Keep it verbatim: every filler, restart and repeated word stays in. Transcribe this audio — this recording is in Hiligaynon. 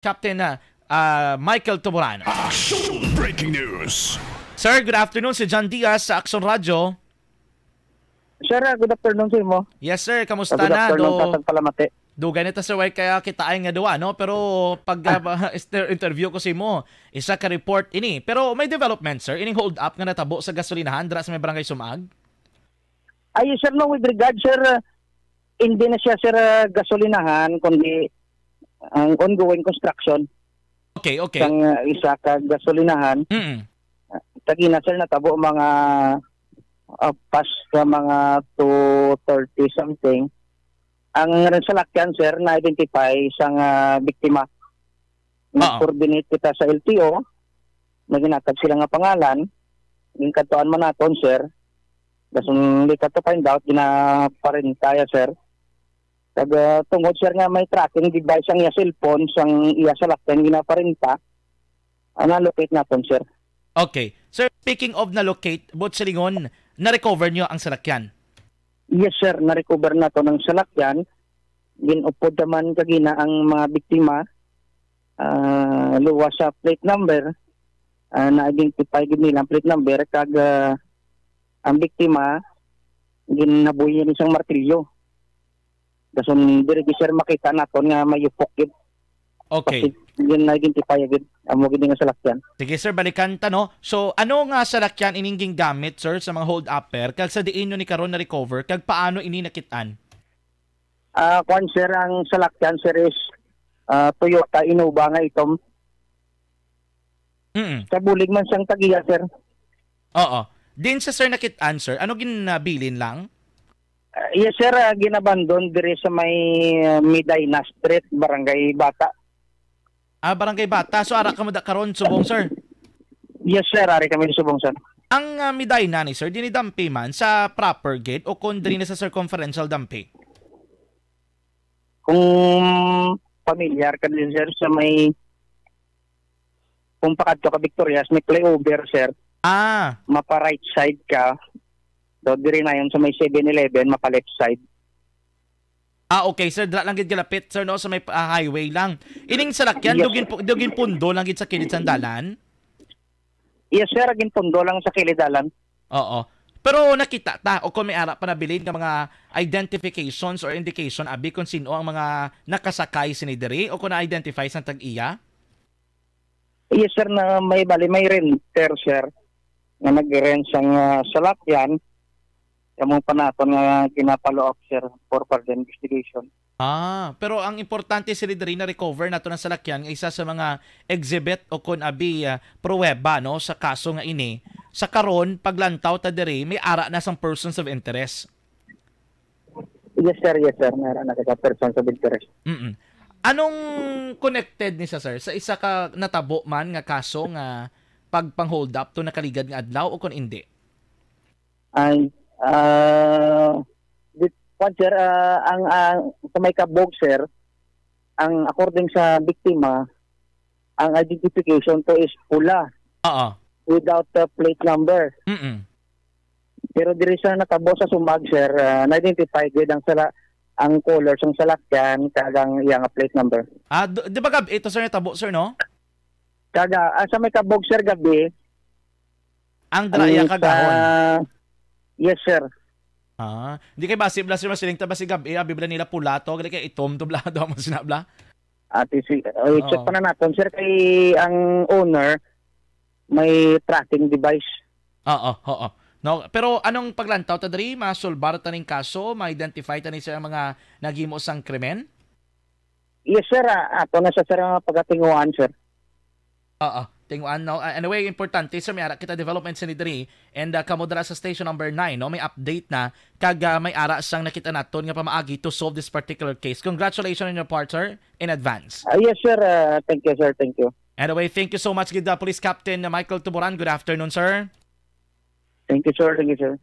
Captain, ah, ah, Michael Tuburan. Action Breaking News. Sir, good afternoon. Si John Diaz sa Action Radio. Sir, ah, good afternoon sa imo. Yes, sir. Kamusta Good na? afternoon Do, sa Tagpalamati. dugay na ta, sir, way kaya kita ay nga duwa, no? Pero pag, ah, ba- inter- interview ko sa imo, isa ka report ini. Pero may development, sir. Ining hold up nga natabo sa gasolinahan dira sa may barangay Sumag? Ay, sir, no, with regard, sir, ah, hindi na siya, sir, ah, gasolinahan, kundi ang ongoing construction Okay, okay. sang, ah, isa ka gasolinahan. Mm. Tagina, sir, natabo mga, ah, past sa mga two thirty something. Ang salakyan, sir, na-identify sang, ah, biktima. Oo. Nag-coordinate kita sa L T O, naghinatag sila nga pangalan, ginkadtuan man naton, sir. Dason later to find out, ginaparenta ya, sir. Kag, ah, tungod, sir, nga may tracking device ang iya cellphone, sang iya salakyan ginaparenta, ah, na-locate naton, sir. Okay. Sir, speaking of na-locate, buot silingon, na-recover niyo ang salakyan? Yes, sir. Na-recover naton ang salakyan. Gin-upod naman kagina ang mga biktima. Ah, luwas sa plate number. Ah, na-identify gid nila ang plate number. Kag, ah, ang biktima, ginabuhi niya isang martilyo. Dason diri gid, sir, makita naton nga may yupok gid. Okay. Kasi gin-identify gid. Amo gid nga salakyan. Sige, sir, balikan ta, no? So, ano nga salakyan ining gingamit, sir, sa mga hold-upper? Kag sa diin nyo ni karon na-recover? Kag paano ini nakit-an? Ah, kwan, sir, ang salakyan, sir, is, ah, Toyota Innova nga itom. Mm. Sa bulig man sang tagiya, sir. Oo. Din sa, sir, nakit-an, sir, ano ginabilin lang? Ah, yes, sir, ah, ginabandon diri sa may, ah, Medina Street, Barangay Bata. Ah, Barangay Bata. So, ara ka mo da karon, subong, sir? Yes, sir, ari kami subong, sir. Ang, ah, Medina ni, sir, dini dampi man sa proper gate o kung diri na sa circumferential dampi? Kung familiar ka din, sir, sa may, kung pakadto ka Victorias, may flyover, sir. Ah. Mapa right side ka. So, diri na yun sa may Seven Eleven, mapa left side. Ah, okay, sir. Dira lang gid galapit, sir, no? Sa may, ah, highway lang. Ining salakyan, Yes, dugin, sir. pu- dugin pundo lang gid sa kilid sang dalan? Yes, sir. Ginpundo lang sa kilid dalan. Oo. Pero nakita ta, o kung may ara pa nabilin nga mga identifications or indication, abi, kung sino ang mga nakasakay sini diri o kung na-identify sang tag-iya? Yes, sir, na may bali, may renter, sir, nga nag-rent sang, ah, salakyan. Kamo pa naton nga ginapalo up, sir, for further investigation. Ah, pero ang importante, sir, diri na-recover nato ng salakyan nga isa sa mga exhibit o kun abi, ah, pruweba, no, sa kaso nga ini. Sa karon, paglantaw ta diri, may ara na sang persons of interest. Yes, sir. Yes, sir. Meron na kita persons of interest. Mm-mm. Anong connected ni sa, sir? Sa isa ka natabo man nga kaso nga pagpang-hold up to nakaligad nga adlaw o kung hindi? Ay, ah, di, kwan, sir, ah, ang, ah, sa may kabog, sir, ang according sa biktima, ang identification to is pula Oo. without the plate number. Mm-mm. Pero diri sa natabo sa Sumag, sir, ah, na-identify gid ang sala-, ang color sang salakyan kag ang iya nga plate number. Ah, d-, di ba gab-, ito, sir, natabo, sir, no? Kaga, ah, sa may kabog, sir, gabi, Ang dara iya ang kagahon. sa-, yes, sir. Ah, di kay basi bla, sir, masiling ta basi gab-, eh, abi bla nila pula to, gali kay itom to bla, daw mo sinabla. Ati si, oh, i-check Oo. pa na naton, sir, kay ang owner may tracking device. Oo, oo. No, pero anong paglantaw ta diri? Masulbar ta ning kaso, ma-identify ta ni, sir, ang mga naghimo sang krimen? Yes, sir. Ah, ato na sa, sir, ang pagatinguan, sir. Oo, tinguan, no? Ah, anyway, importante, sir, may ara kita development sa diri. And, ah, kamo dira sa station number nine, no? May update na. Kag, ah, may ara sang nakita naton nga pamaagi to solve this particular case. Congratulations on your part, sir, in advance. Ah, yes, sir. Ah, thank you, sir. Thank you. Anyway, thank you so much, gid, ah, Police Captain Michael Tuburan. Good afternoon, sir. Thank you, sir. Thank you, sir.